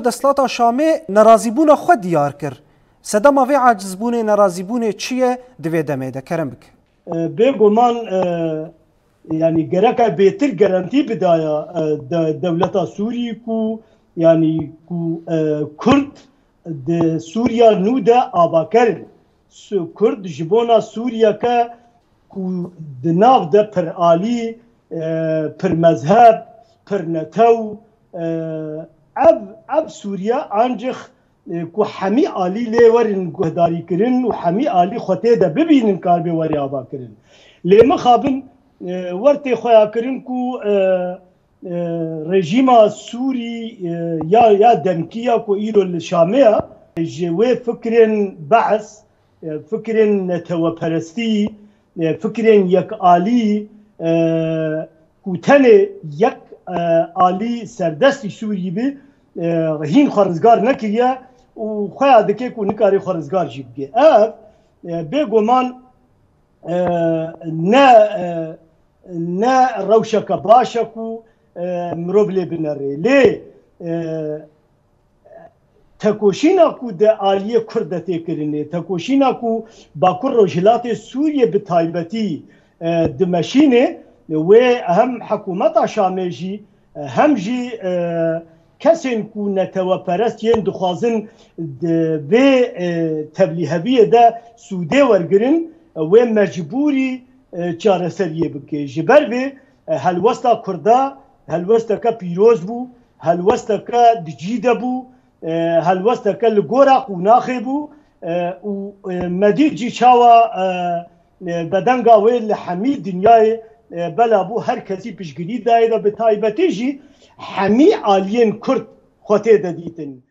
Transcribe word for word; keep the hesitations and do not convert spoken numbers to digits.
Desthilata Şamê nerazîbûna xwe diyar kir. Sedema vê acizbûnê, nerazîbûnê çi ye di vê demê de? Kerem bike. E, bêguman, e, yanî gereke bêtir gerantî bidaya, e, de-, dewleta Sûrî ku, yanî ku, e, Kurd di Sûriya nû de avaker in. Su-, Kurd ji bona Sûriyeke ku di nav de pir alî, e, pir mezheb, pir netew, e, ev, ev Sûriye ancix, e, ku hemî alî lê werin guhdarîkirin û hemî alî xwe tê de bibînin karibê werê avakirin. Lê mixabin, e, wer tê xweyakirin ku, e, e, rejîma Sûrî, e, ya, ya demkî ya ku îro li Şamê ye, ji wê fikrên Be'es, e, fikrên neteweperestî, e, fikrên yekalî, e, ku tenê yek, e, alî serdestî Sûrî bi, e, hîn xwe rizgar nekiriye û xweya dike ku nikare xwe rizgar jî bike. Ev, e, bêguman, e, ne, e, ne rewşeke baş e ku, e, mirov lê binerê. Lê, e, tekoşîna ku di aliyê Kurd de tê kirinê, tekoşîna ku Bakur Rojhilatê Sûriyê bi taybetî, e, dimeşînê, wê hem hikûmeta Şamê jî, e, hem jî, e, kesên ku neteweperest yên dixwazin di vê, e, tevlîheviyê de sûdê wergirin, e, wê mecbûrî, e, çareseriyê bike. Ji ber vê, e, helwesta Kurda helwesteke pîroz bû, helwesteke di cî de bû, e, helwesteke li gora qûnaxê bû, e, û, e, me dît jî çawa, e, e, bedenga wê li hemî dinyayê, e, bela bû, her kesî piştgirî dayê de, bi taybetî jî hemî aliyên Kurd xwe tê de dîtin.